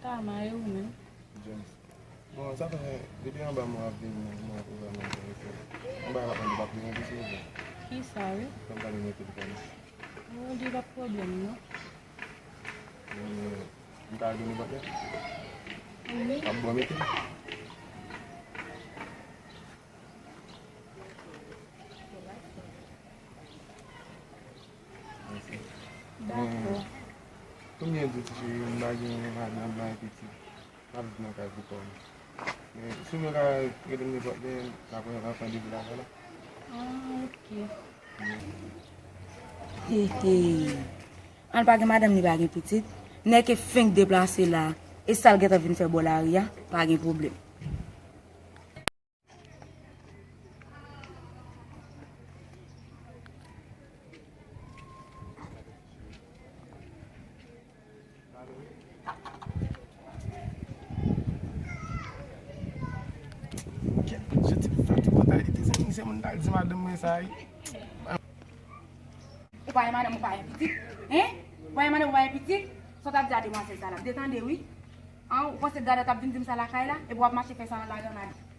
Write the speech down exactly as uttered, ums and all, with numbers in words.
Tama, e ou menm? James. Bon, sa fè depi anba mwen ap vini, mwen ap ouvè mwen fè. Anba la pa de pa vini plis mwen. Ki sa, wi? Kòm pa de mete pou kòm. Oh, li pa pwoblèm, non. Bon, m ka al vini bòt la? Wi. Ap bon mete? Dakò. Konbyen di ti cheri m pa gen madanm, m pa gen pitit, m ap viv nan kay pou kò m. Men si w ka rele m nenpòt lè, m ka pran randevou lakay la. Ah, ok. He, he. An pa gen madanm, li pa gen pitit. Nèg ke fenk deplase la, e sa l gentan vin fè bò lari a, pa gen pwoblèm. Kèt, je ti fatig mantalite, se moun, se moun t al di madanm mwen sa, wi. Ou pa gen madanm, ou pa gen pitit, hein? Ou pa gen madanm, ou pa gen pitit? Sa w t ap di a demwazèl sa la, m te tande, wi. An, ou panse Gada t ap vin di m sa lakay la? Epi w ap mache fè sa nan lari an, madanm.